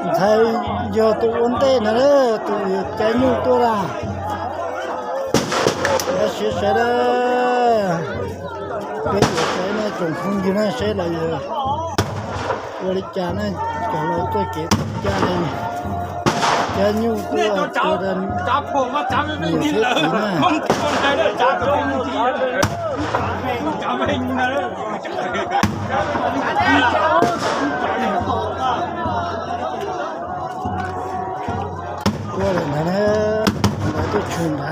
Ntxhais yog tus ua ntej ntag, tus cab nyuj tuaj lawm. Sawv daws, peb yuav saib no tsoom phooj ywg na, saib lawv yuav ua li cas na, cov laus txoj kev cab, cab nyuj tuaj ua niam thiab txiv na. Tuaj lawm ntag na, lawv tuaj tshwm ntag.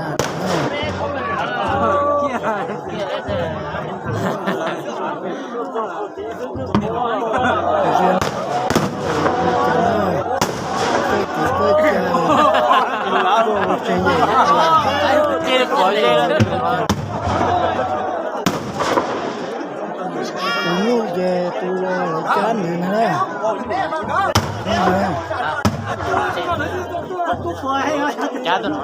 Tus nyuj ces tus uas lawv cab nws ntag na.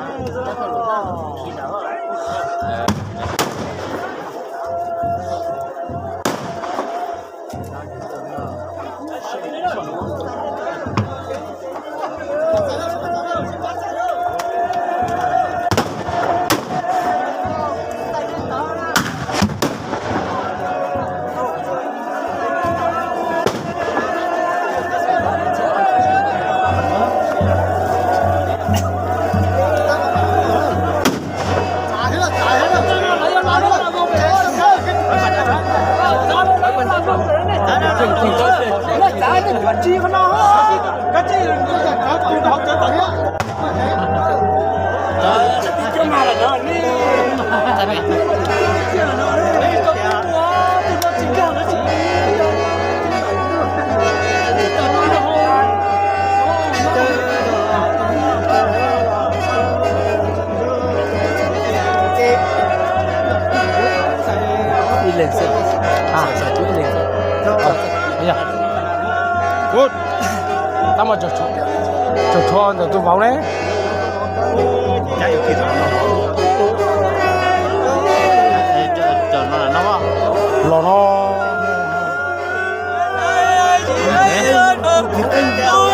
Ib leeg xwb. Tab mas tsaug tshuav ntawm tus vauv ne. Los no. Ib tug hauv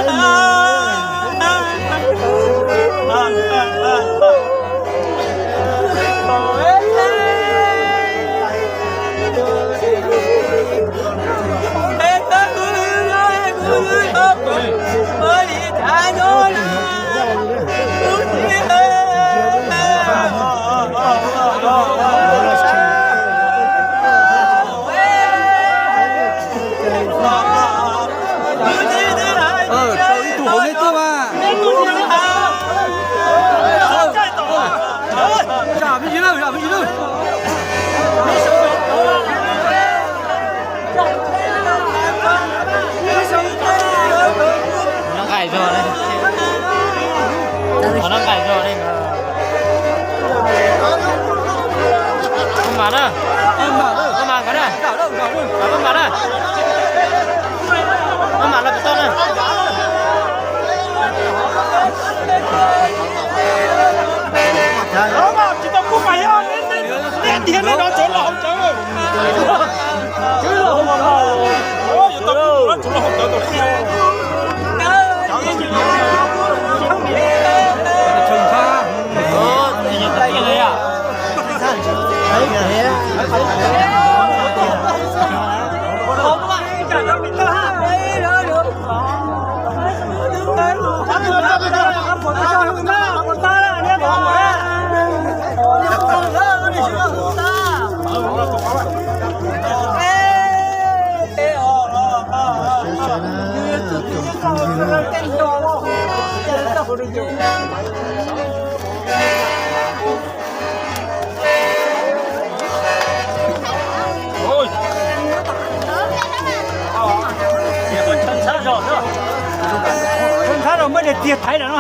neb tuaj mas. Zam me ntsis lawm, zam me ntsis lawm. Nqa zog ne, nqa zog ne. Koj mam na, koj mam nkawd na, koj mam na, koj mam los puas tau na. Tsis tau kub mas yog, nej tiag nej no tsov los hauv cawv. Ntxhab zog muab daim tiag thaiv lawm no.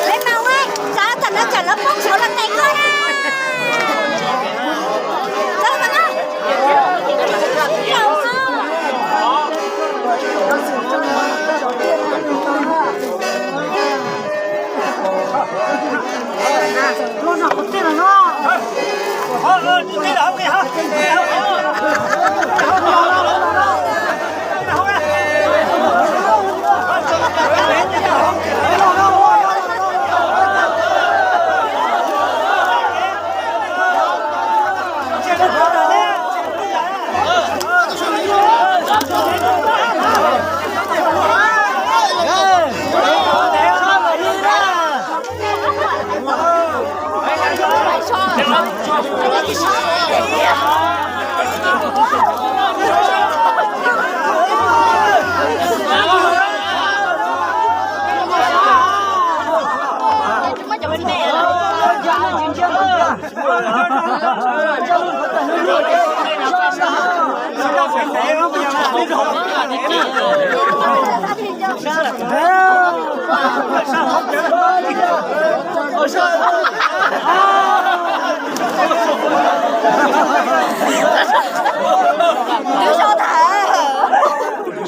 Peb mas ua, xav thaum no tsam lawv poob saud los tes koj na.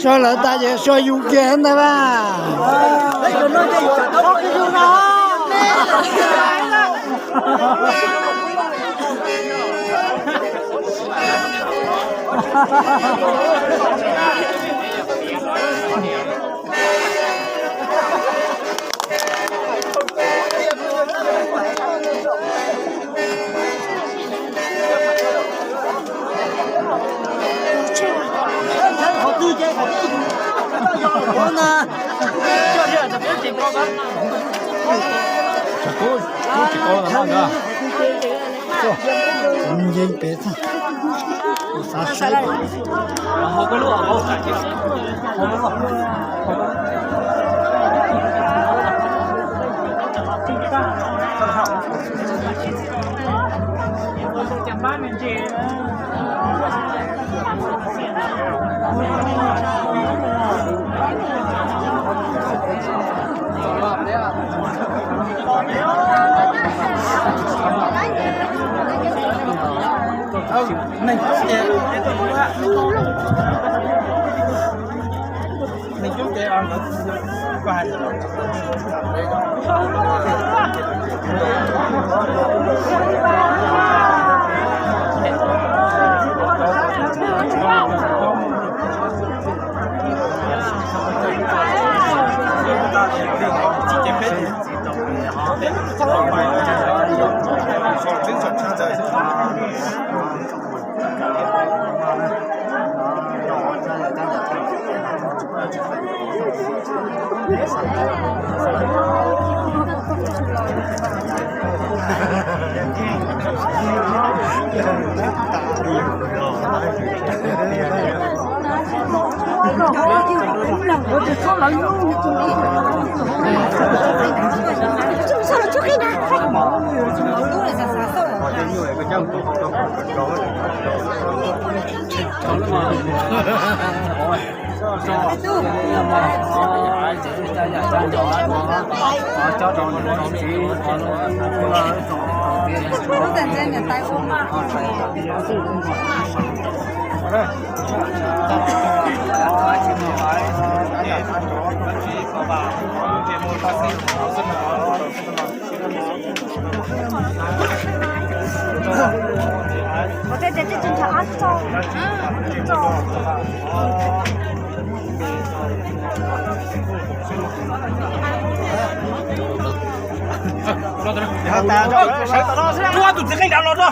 Sua lawv tas ces sua yus kiag ntag mas. Neeg coob ces, neeg coob ces koj hais. Tus txiv qeej nrad los no.